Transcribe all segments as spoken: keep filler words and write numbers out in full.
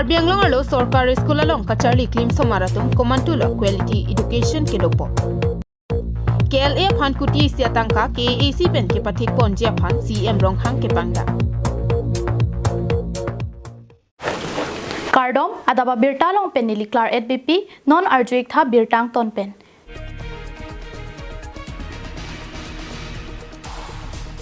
Karbi Anglong arlo sorkari school along kacharli klimsomar atum komantulo quality education kedopo. K L A aphan kuti isi atangka K A A C pen kepathik ponji aphan C M Ronghang kepangdak. Kardom, adap abirta along pen neli Claret Beypi, non arju-ik tha birta angton pen.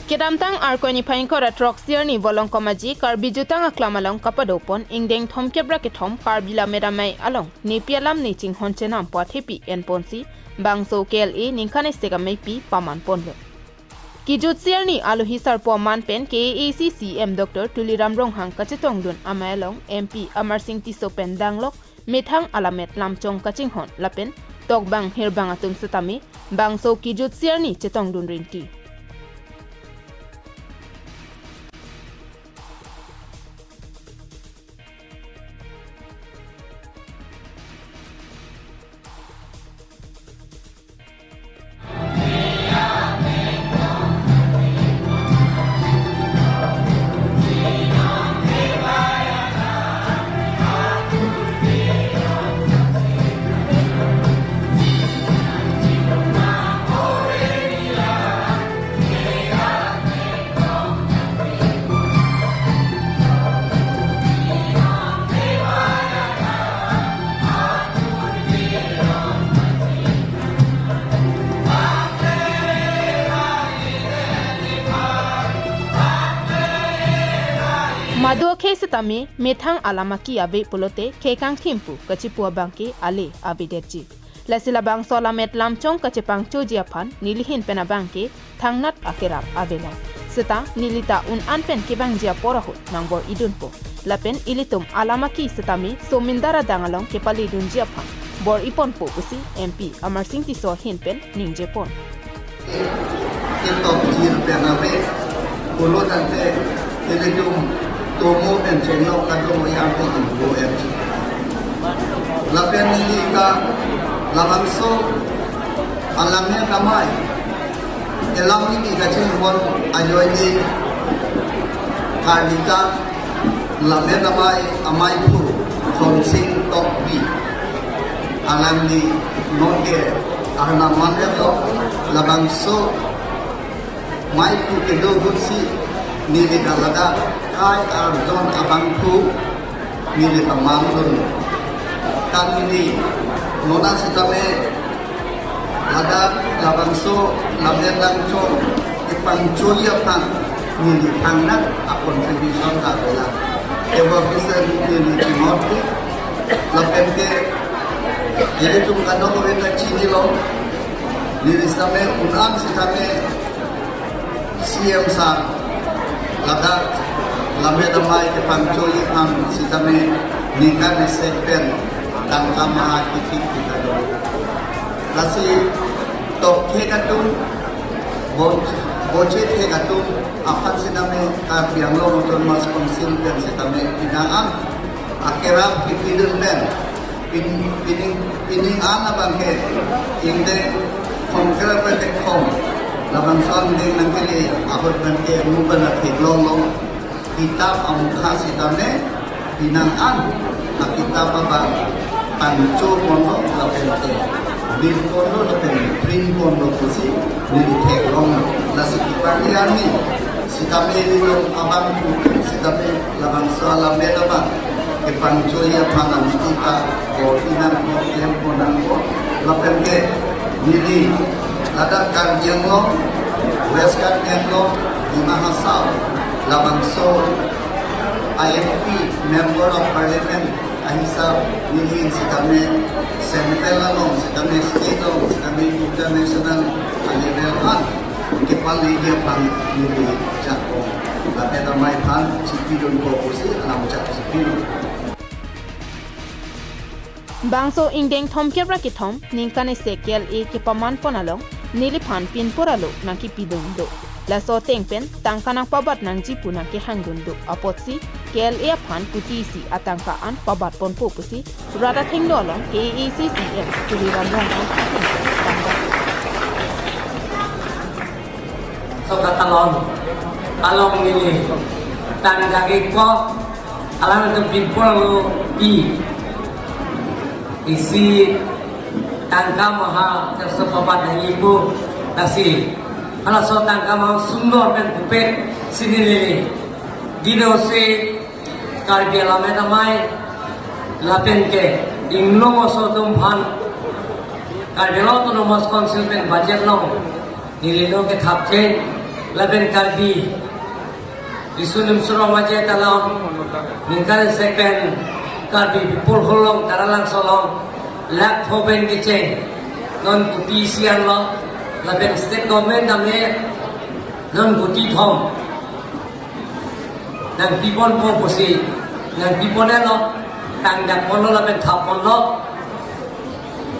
Kedamtang Arkoi niphai ingkoi ra throksi arni Volongkom Aji Karbi Jutang Aklam along kapadopon ingdeng thomkep ra kethom Karbi Lammet Amei along nepi alam ne chinghon chenam pu athepi enponsi bangso K L A ningkan isi ameipi paman ponlo. Kejutsi arni alohi sarpo aman pen K A A C C M Doctor Tuliram Ronghang kachetongdun amei along M P Amarsing Tisso pen danglok methang alammet lamchong kachinghon lapen tokbang hirbang atum setame bangso kejutsi arni chetongdun rinti. Madu akhei setame methang alam aki ave pulote khei kangthim pu kachipu abangke ale avedetji. Lasi labangso alammet lamchong kachepangchoji aphan nelihin pen abangke thangnat akerap avelang. Seta neli ta un-an pen kevangji apor ahut nangbor-idunpo. Lapen ilitum alam aki setame somindar adang along kepaledunji aphan bor-iponpo pusi M P Amarsing Tisso ahin pen ningjepon. Ketok jir pen ave, pulo tangte ilitum tomo pen chengno kadung yang pen ingko M P. Lapen neli ke labangso alammet amei, elam neli kachinghon ajoine Karlita Lammet Amei Ameiphu Chonsing Tokbi alangli nonke arnaman eto labangso ameiphu kedo ahutsi neli ke ladak kai arjon abangphu neli pamangdun. Kan neli nona setame ladak labangso lammet lamchong kepangchoji aphan neli thangnat a-contribution ta avelang. Ewa bisa neli chingotke lapen ke ilitum kadokave ta chinilo. Neli setame un-an setame C M sir ladak lammet amei kepangchoji aphan setame ningkan isi pen tangka maha kitik kita do. Lasi tokthek atum, bo-, boche thek atum aphan setame Karbi Anglong Autonomous Council pen setame pinang an akerap kipidun pen pin-, pining, pining an abangke ingdeng thomkep ra kethom labangso ingdeng nangkele ahut abangke mu pen atheklong long kitap amukha setame pinang an akitap abang pangcho ponlo lapen ke bill ponlo lapen print ponlo pusi neli theklong. Lasi kipali arni setame neli abangphu setame labangso alammet abang kepangchoji aphan nangkita ko inang ko klem ko nang ko lapen ke neli ladak Karbi Anglong, West Karbi Anglong, Dima Hasao labangso I M P, Member of Parliament ahisap neli setame central along setame state along setame international level aphan kepaleji aphan neli jakong. Lapen amei aphan chipidunpo pusi alam chak chipidun. Bangso ingdeng thomkep ra kethom ningkan isi K L A kepaman pon along neliphan pinpur alo nangkipidun do. Laso ateng pen tangka nangpabat nangji pu nangkehangdun do apotsi K L A aphan kuti isi atangka an pabat ponpo pusi rat athengno along K A A C C M Tuliram Ronghang ahin pen. So katalon along neli tangka kiko alam itu pinpur alo Isi tangka maha terso papat nangjipo, lasi halaso tangka maha sundor pen pupe sinilili. Dino se Karbi alam amei lapen ke inglong oso atum aphan, Karbi Anglong Autonomous Council pen budget along neli lo kethap cheng lapen Karbi Riso Nimso Rong Aje ta along ningkan second Karbi People Hall along Taralangso along lakh pho pen kecheng non kuti isi anlo, lapen state government tame non kuti thom nangpiponpo pusi nangpiponlo, tangdakponlo lapen thapponlo.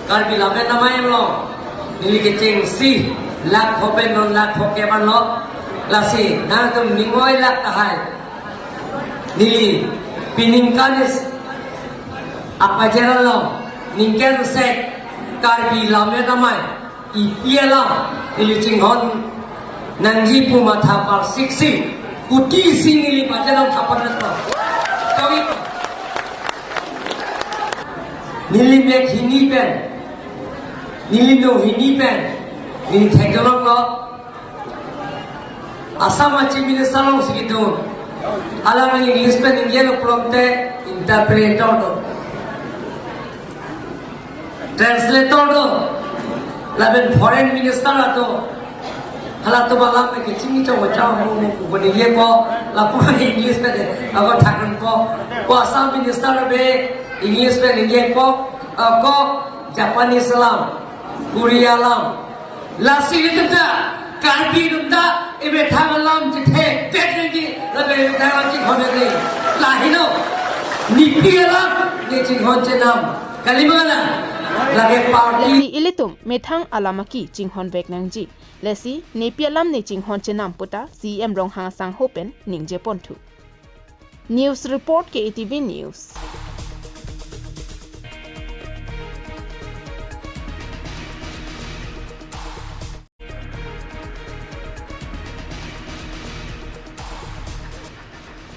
Karbi alam amei along neli kechengsi lakh pho pen non lakh pho kep anlo. Lasi nangtum ning oi lak tahai, neli piningkan isi apajer along ningkan se Karbi alam amei ipi alam ili chinghon nangji pu matha parsiksi kuti isi neli budget along thapon nangpo. Kami neli mek hini pen, neli no hini pen, neli theklonglo. Assam a Chief Minister alongsi kedo, alang English pen ningje lo pulote interpreter do, translator do, lapen foreign minister atum, halatum alam ke chini chong chong mo mo ko ningjepo, lapu English pen de ako thaknangpo, ko Assam minister be English pen ningjepo, ako Japanese alam, Korea alam, lasi ilitum ta Karbi atum ta emethang alam chethekdet nangji, lapen emethang alam chinghodet nangji. Lahelo, nepi alam ne chinghon chenam, kalima la, lake party. Lasi ilitum methang alam aki chinghonvek nangji. Lasi nepi alam ne chinghon chenam puta C E M Ronghang asangho pen ningjeponthu. News report, K A T V News.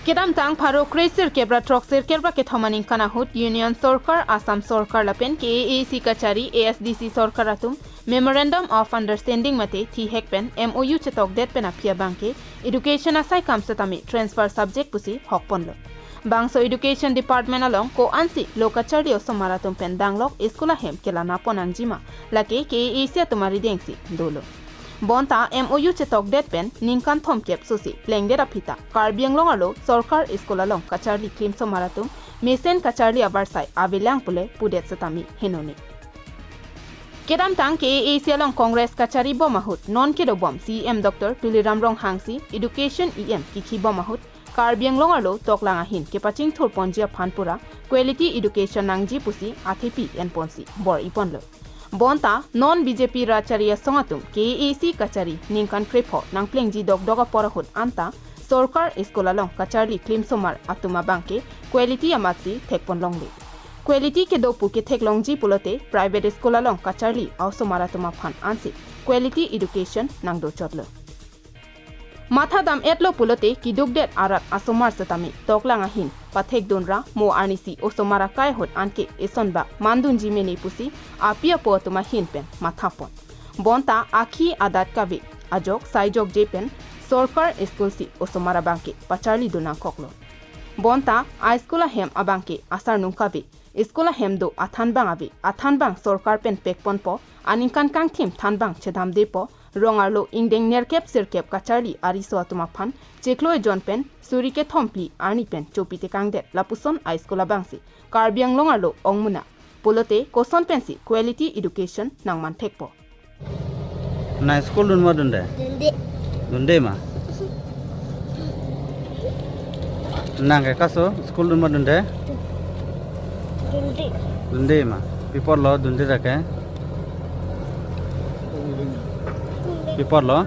Kedamtang pharo kre sirkep ra throksirkep ra kethom aningkan ahut Union Sorkar, Assam Sorkar lapen K A A C kachari, A S D C Sorkar atum Memorandum of Understanding mate thihek pen M O U chetokdet pen aphi abangke education asai kam setame transfer subject pusi hokponlo. Bangso education department along ko-ansi lo kacharli osomar atum pen danglok school ahem kelanapon nangjima, lake K A A C atum arideng si dolo. Bonta M O U chetokdet pen ningkan thomkep sosi plengdet aphi ta Karbi Anglong arlo sorkar school along kacharli klimsomar atum mesen kacharli avarsai avelang pule pudet setame henone. Kedamtang K A A C along Congress kachari bom ahut non kedobom C E M Doctor Tuliram Ronghang si education E M kikhi bom ahut Karbi Anglong arlo toklang ahin kepachingthurponji aphan pura quality education nangji pusi athepi enponsi bor-iponlo. Bonta non B J P rat chari asong atum K A A C kachari ningkan krepho nangplengji dokdok apor ahut anta sorkar school along kacharli klimsomar atum abangke quality amatsi thekponlongle. Quality kedo pu ketheklongji pulote private school along kacharli a-osomar atum aphan ansi quality education nangdochotlo. Mathadam-etlo pulote kidukdet arat asomar setame toklang ahin pathekdunra mo arnisi osomar akai ahut anke esonbak mandunji mene pusi api apo atum ahin pen mathapon. Bonta akhi adat kave, ajok saijokje pen sorkar school si osomar abangke pacharlidun nangkoklo. Bonta a-school ahem abangke asarnung kave, school ahem do athanbang ave, athanbang sorkar pen pekponpo, aningkan kangthim thanbang chedamdepo, rong arlo ingdeng nerkep sirkep kacharli ariso atum aphan chiklo ejon pen suri kethom phli arni pen chopi tekangdet lapuson a-school abangsi Karbi Anglong arlo ongmuna. Pulote koson pensi quality education nangmanthekpo. Na school dunma dunde? Dunde. Dunde ma? Nang ke kaso school dunma dunde? Dunde. Dunde ma? Pi apotlo dunde ra ke? Pi apotlo?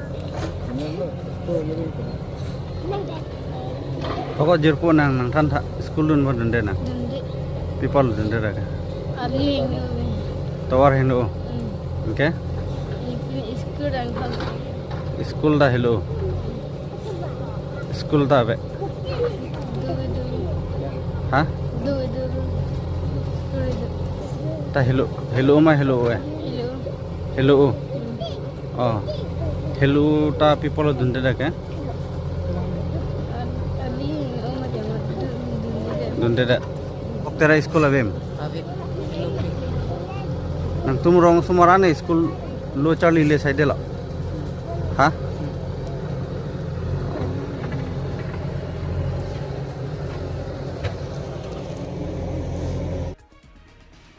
Pokok jirpo nang nangthan tha school dunma dunde nang? Dunde. Pi apotlo dunde ra ke? Ari hingno. Tovar hingno. Hmm. Anke? School dang thang. School ta helo. School ta ave. Dui dui. Ha? Dui dui. Ta helo, helo ma helo eh. Helo. Helo. Hmm. Oh. Helo ta people dunde dak eh? Dunde dak. Ok, tera school avem? Avem. Nangtum rong osomar an school lo charli le saide lo. Ha?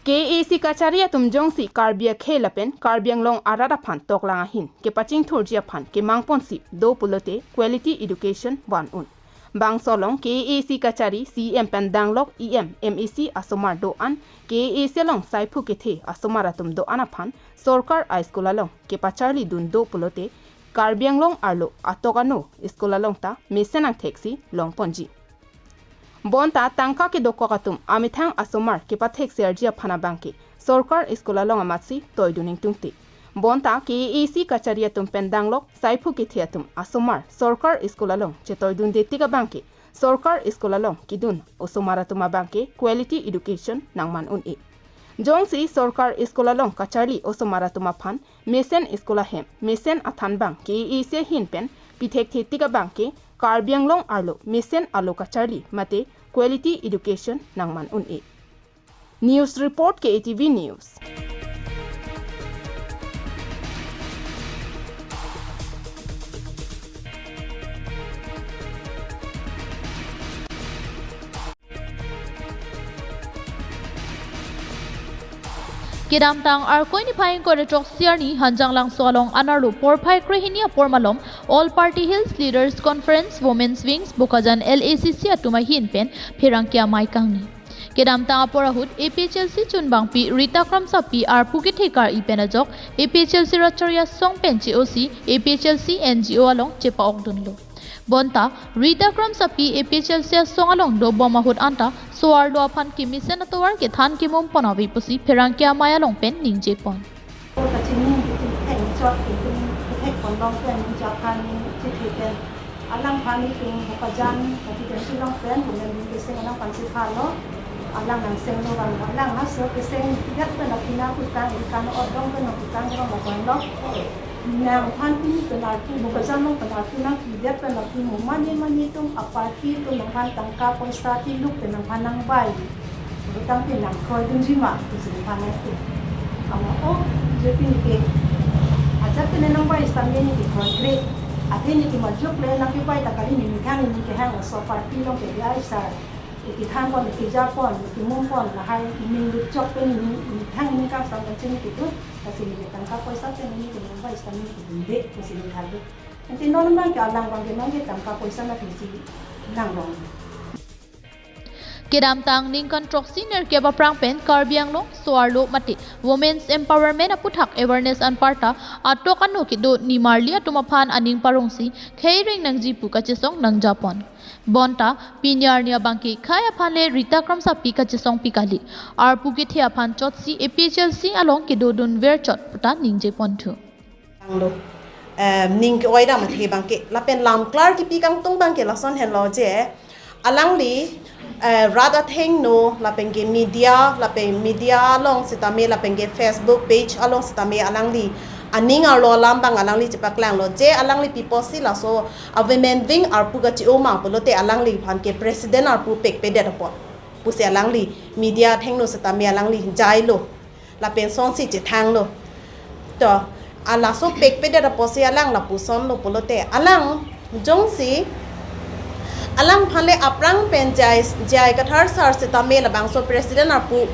K A A C kachari atum jongsi Karbi akhei lapen Karbi Anglong arat aphan toklang ahin kepachingthurji aphan kemangpon si do pulote quality education van un. Bangso along K A A C kachari C E M pen danglok E M, M A C asomar do-an K A A C along saiphu kethe asomar atum do-an aphan sorkar a school along kepacharli dun do pulote Karbi Anglong arlo atok ano school along ta mesen angthek si longponji. Bonta tangka kedokok atum amethang asomar kepathek serji aphan abangke sorkar school along amatsi toidun ingtungte. Bonta K A A C kachari atum pen danglok saiphu kethe atum asomar sorkar school along chetoidunde tik abangke sorkar school along kedun osomar atum abangke quality education nangman un-e. Jongsi sorkar school along kacharli osomar atum aphan mesen school ahem, mesen athan bang K A A C ahin pen pithekthe tik abangke Karbi Anglong arlo mesen alo kacharli mate quality education nangman un-e. News report, K A T V News. Kedamtang Arkoi niphai ingkoi ra throksi arni Hanjanglangso along anerlo porphai krehini apor malom All Party Hills Leaders Conference Women's Wings Bokajan L A C C atum ahin pen pherangke amei kangni. Kedamtang apor ahut A P H L C chunbangpi Rita Kramsapi arpu kethekar-i pen ajok A P H L C Ratchari Asong pen che-osi A P H L C N G O along chepa-okdunlo. Bonta Rita Kramsapi A P H L C asong along dobom ahut anta so-arlo aphan kemesen atovar kethan kemum pon ave pusi pherangke amei along pen ningjepon. Kachini kitum theng chot kitum thek pon long pen jakan chithe pen alangphan itum Bokajan kati pen si long pen bumen bin keseng alangphan si phalo alang nang seng lo bang alang ha so keseng yak pen akina kutang ikan odong pen kutang rong lo bang lo. Nangphan pini pen arpu Bokajan long pen arpu nangpidet pen arpu mo mane mane itum a party itum nangphan tangka poisa tiluk pen nangphan nangbai. Butang pen nangkroidunji ma pusi nangphan nangke. Ama o je pini ke ajat pen nangbai sitame neke kroikre. Athe neke majok le nangkebai ta kali neke hang neke hang so party long ke dia sar. Neke thanpon neke japon neke mumpon lahai ning lutchok pen neke hang neke kang sam pen neke tu. Lasi neke tangka poisa pen neke nangbai sitame neke dunde pusi neke thanlo. Ante non abangke alang abangke nonke tangka poisa na pisi nang long. Kedamtang ningkan throksi nerkep aphrang pen Karbi Anglong so-arlo mate Women's Empowerment aputhak awareness anparta atok ano kedo nimarli atum aphan aning parongsi khei reng nangji pu kachesong nangjapon. Bonta pini arni abangke khei aphan le Rita Kramsapi kachesongpi kali. Arpu kethe aphan chotsi A P H L C along kedodun ver chot puta ningjeponthu. Tanglo. Em, ning ke-oi dam athe abangke lapen lam klar kipi kangtung abangke lason henlo je alangli, eh, rat athengno lapen ke media lapen media along sitame lapen ke Facebook page along sitame alangli aning arlo alam abang alangli chepaklanglo je alangli pi apotsi laso a women wing arpu kachi-o ma pulote alangliphan ke president arpu pekpedet apot pusi alangli media athengno sitame alangli jailo. Lapen sonsi chethanglo. To, alaso pekpedet apotsi alang lapusonlo pulote. Alang, jongsi, alangphan le aphrang pen J I, J I Kathar sar sitame labangso president arpu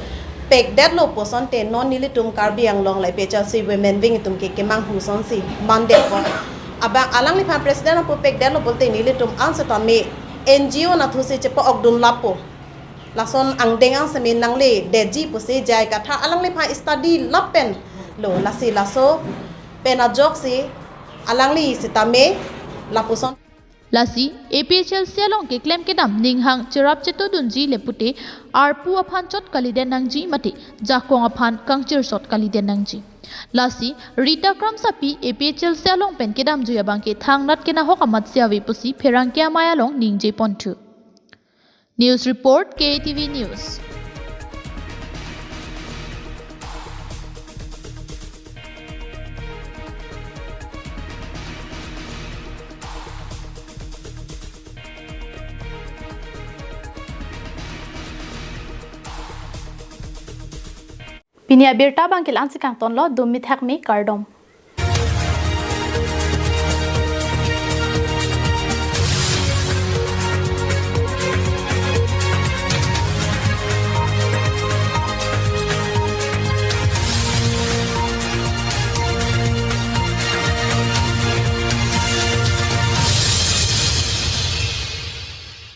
pekdetlo pusonte non nelitum Karbi Anglong le A P H L C women wing atum ke kemanghu sonsi mandetpo. Abang alangliphan president arpu pekdetlo pulote nelitum an sitame N G O nathusi chepa-okdun lapo. Lason angdeng angsemin nangledetji pusi J I Kathar alangliphan study lapen lo lasi laso pen ajoksi alangli sitame lapuson. Lasi A P H L C along keklem kedam ninghang cherap chetodunji le pute arpu aphan chot kalidet nangji mate jakong aphan kangchir chot kalidet nangji. Lasi Rita Kramsapi A P H L C along pen kedamjui abangke thangnat kenahok amatsi ave pusi pherangke amei along ningjeponthu. News report, K A T V News. Pini abirta abang ke la-ansi kangtonlo, dum mithak me, kardom.